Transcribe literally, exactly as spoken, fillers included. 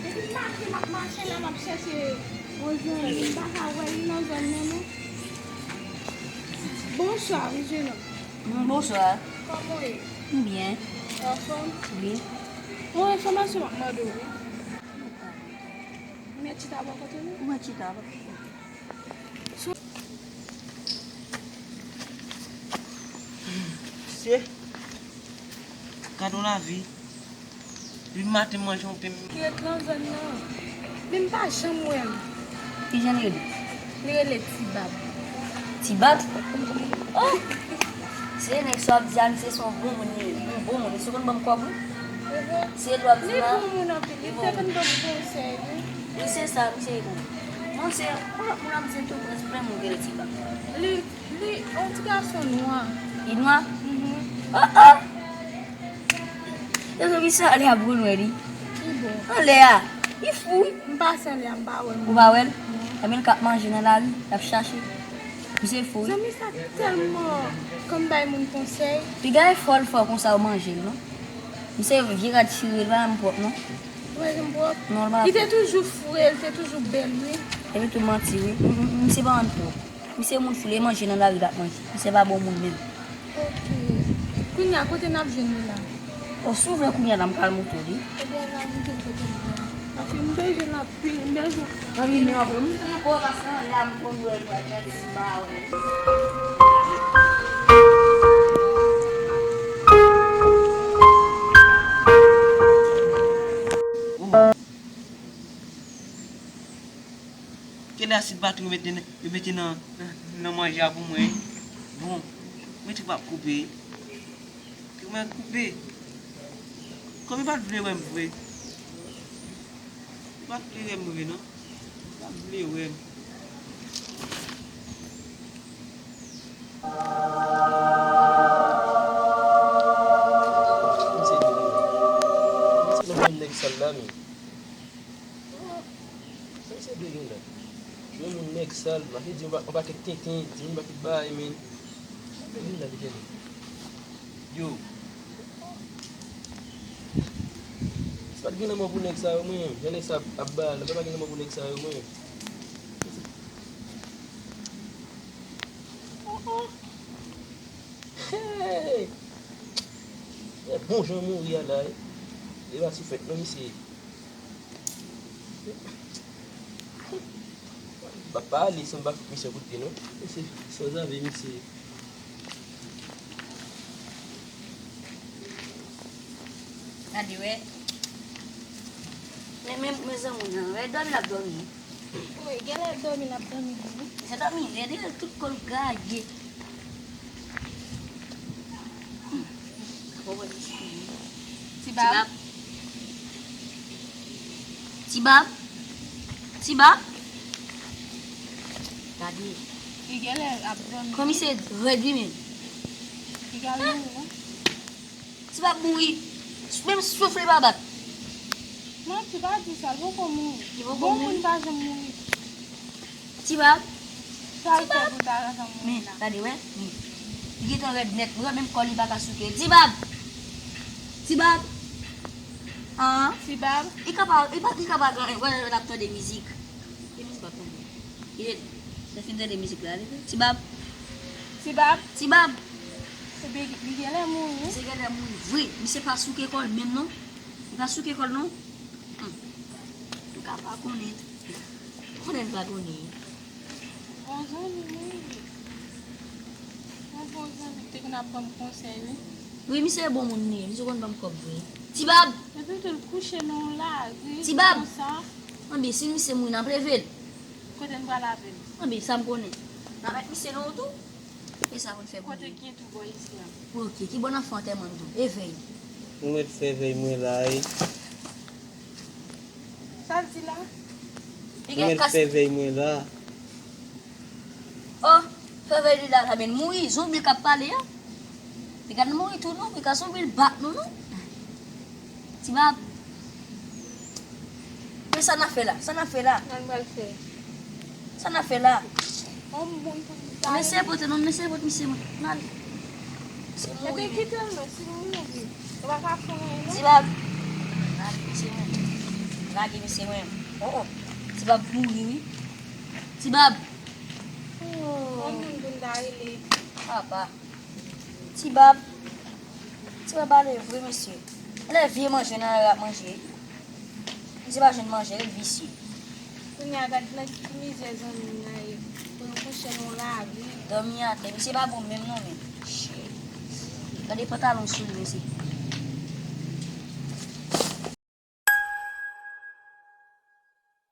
Depi maten m ap mache la, m ap chèche yon zanmi, m pa ka wè li nan zòn nan, non. Bonswa, wi, jenòm. Mm, bonswa. Kòman w ye? M byen. Anfòm? Wi. Yon enfòmasyon m ap mande w, wi. Mèt chita bò kote nou? Mwen chita bò kote. Mesye, gade yon lavi. Depi maten m manje yon pen. Ki ret nan zòn nan. Men m pa janm wè l. Kijan l rele? Li rele Ti Bab. Ti Bab? Oh! Se nèg sa w ap di a, misye se yon bon moun li ye. Yon bon moun. Misye konn ban m kòb, wi. Se l w ap di la. Li bon moun anpil. Li te konn ban m konsèy, wi. Wi, se sa, misye ye bon. Non, se yon lòt moun ap di tou, prens plen moun ki rele Ti Bab. Li, li, yon ti gason nwa. Li nwa? Mhm. Oh, oh! Yo, misye ale ap gwo nwè li. Li bon. Anlè a. Li fou, wi. M pase anlè a, m pa wè l. Ou pa wè l? Non. Ebyen, l k ap manje nan lari, l ap chache. Misye fou, wi. Zanmi sa tèlman konn bay moun konsèy. Piga e fò l fò konsa ou manje l, non. Misye vye rad chire, l pa janm pwòp, non. Li pa janm pwòp? Non, l pa pwòp. Li te toujou fre, li te toujou bèl, wi. Epi tou manti, wi. M, m, m, misye pa janm pwòp. Misye moun fou, li manje nan lari l ap manje. Misye pa bon moun menm. Ok. Kounye a, kote n ap jwenn li la? O, si w vle kounye a la, m ka al montre w li. Ebyen, al montre m kote l ye a. Paske m bezwen l anpil, m bezwen. Anvi men w apre. M pran pase anlè a, m konn wè l, wè l, wè l, m pa wè l. Kilè a si baton yo mete, yo mete nan, nan, nan manje a pou mwen? Bon, mwen te p ap koupe. Kòman koupe? Kòman pa t vle wè m vre? Pa t vle wè m vre, non. Pa t vle wè m. Misye di, misye nan menm nèg sal la, men. Sa misye vle gen la? Yon moun nèg sal, m ap di yon pa-, yon pakèt tenten, di moun pakèt bagay, men. Sa misye vle gen la, mesye? Yo. Si pa t gen lanmò pou nèg sa yo, mwen, jan nèg sa ap, ap ba la, pa gen lanmò pou nèg sa yo, mwen. Hey! E bon jan mouri a la, e. E pa souflèt non, misye. M pa pale san m pa fout misye kout pye non. Misye sanzave, misye. Gade, wè. Men, men, men zanmi nan, wè, dòmi l ap dòmi. Wi, genlè dòmi l ap dòmi, wi. Se dòmi, rete tout kò l gaye. Ti Bab. Ti Bab. Ti Bab. Gade. Li genlè ap dòmi. Kòm misye rèd wi menm. Li genlè ap mouri, non? Ti Bab mouri. Menm souf li pa bat. Manti, pa di sa, li poko mouri. Li poko mouri? Bon moun pa janm mouri. Ti Bab. Sa l fè pou ta janm mouri la? Men, gade, wè. Men. Li gentan rèd nèt, wè, menm kò li pa ka souke. Ti Bab. Ti Bab. An. Ti Bab. Li ka pa, li pa, li ka pa, wè, wè, l ap tande mizik. Ki mizik w ap tande? Li, lè fin tande mizik la, li di, Ti Bab. Ti Bab. Ti Bab. Ebyen, li genlè mouri, wi. Misye genlè mouri vre. Misye pa souke kò l menm, non. Li pa souke kò l, non. Hmm. M ka pa konnen. Konnen m pa konnen. Bon zanmi, wi. Yon bon zanmi ki te konn ap ban m konsèy, wi. Wi, misye bon moun li ye. Misye konn ban m kòb vre. Ti Bab! Epi tou l kouche nan yon lari konsa. Ti Bab! Anben, si misye mouri, n ap leve l. Kote n pral avè l? Anben, sa m konnen. N ap met misye nan wout tou. E sa pou n fè pou li. Kote ki tou bò isi a? Ok, ki bò n ap fè antèman l tou? E vèy. Mwen mèt fè vèy mwen la, e. Sa l di la? Mwen mèt fè vèy mwen la. Oh, fè vèy li la, la, men mouri, zonbi k ap pale a. Piga n mouri tou non, piga zonbi l bat nou non. Ti Bab. Men sa n ap fè la? Sa n ap fè la? Sa n pral fè? Sa n ap fè la? On moun pou nou ta. Mesye pote non, mesye pote misye mwen. N ale. Misye mouri. Ebyen kite l non, si l mouri, yo pa ka fè anyen non. Ti Bab. N ale, misye mouri. Lage mesye mwen. Oh, oh. Ti Bab mouri wi. Ti Bab. Oh. Yon moun pou n ta rele. Papa. Ti Bab. Ti Bab ale vre mesye. Lè vye manje nan lari ap manje. Misye pa jwenn manje, l visye. Kounye a gad nan ki mizè zanmi m nan ye. Pou yo kouche nan lari. Dòmi atè. Misye pa bon menm non men. Shit. Gade pantalon sou li mesye.